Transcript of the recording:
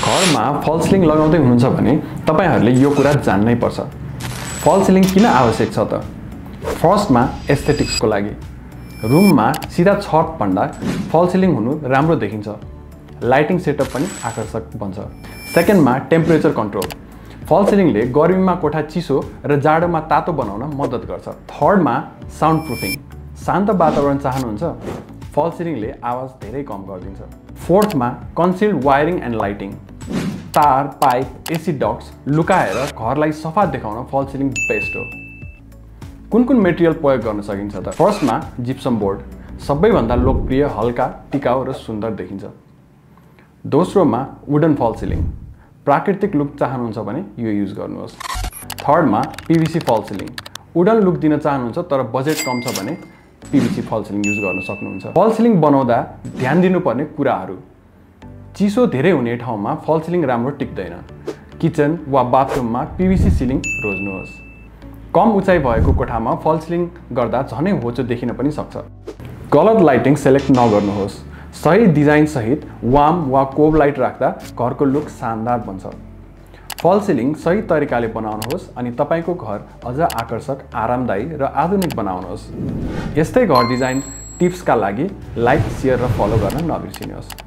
घरमा फल सिलिङ लगाउँदै हुनुहुन्छ भने तपाईहरुले यो कुरा जान्नै पर्छ। फल सिलिङ किन आवश्यक छ त? फर्स्टमा एस्थेटिक्सको लागि। रुममा सिधा छत भन्दा फल सिलिङ हुनु राम्रो देखिन्छ। लाइटिङ सेटअप पनि आकर्षक बन्छ। सेकेन्डमा टेम्परेचर कन्ट्रोल। फल सिलिङले गर्मीमा कोठा चिसो र जाडोमा तातो बनाउन मद्दत गर्छ। थर्डमा साउन्ड प्रुफिङ। शान्त वातावरण चाहनुहुन्छ? फल सिलिङले आवाज धेरै कम गरिदिन्छ। फोर्थमा कन्सिल्ड वायरिङ एन्ड लाइटिङ। तार, पाइप, एसी डक्ट्स लुकाएर घरलाई सफा देखाउन फल सिलिङ बेस्ट हो। कुन मेटेरियल प्रयोग गर्न सकिन्छ त? फर्स्टमा जिप्सम बोर्ड, सबैभन्दा लोकप्रिय, हल्का, टिकाउ र सुन्दर देखिन्छ। दोस्रोमा वुडन फल सिलिङ, प्राकृतिक लुक चाहनुहुन्छ भने यो युज गर्नुहोस्। थर्डमा पीवीसी फल सिलिङ, वुडन लुक दिन चाहनुहुन्छ तर बजेट कम छ भने पीवीसी फल सिलिङ युज गर्न सक्नुहुन्छ। फल सिलिङ बनाउँदा ध्यान दिनुपर्ने कुराहरू। चिसो धेरै हुने ठाउँमा फल सिलिङ राम्रो टिक्दैन। किचन वा बाथरुममा पीवीसी सिलिङ रोज्नुहोस्। कम उचाइ भएको कोठामा फल सिलिङ गर्दा झनै होचो देखिन पनि सक्छ। गलत लाइटिङ सेलेक्ट नगर्नुहोस्। सही डिजाइन सहित वार्म वा कोब लाइट राख्दा घरको लुक शानदार बन्छ। फल सिलिङ सही तरिकाले बनाउनुहोस् अनि तपाईको घर अझ आकर्षक, आरामदायी र आधुनिक बनाउनुहोस्। यस्तै घर डिजाइन टिप्सका लागि लाइक, शेयर र फलो गर्न नबिर्सिनुहोस्।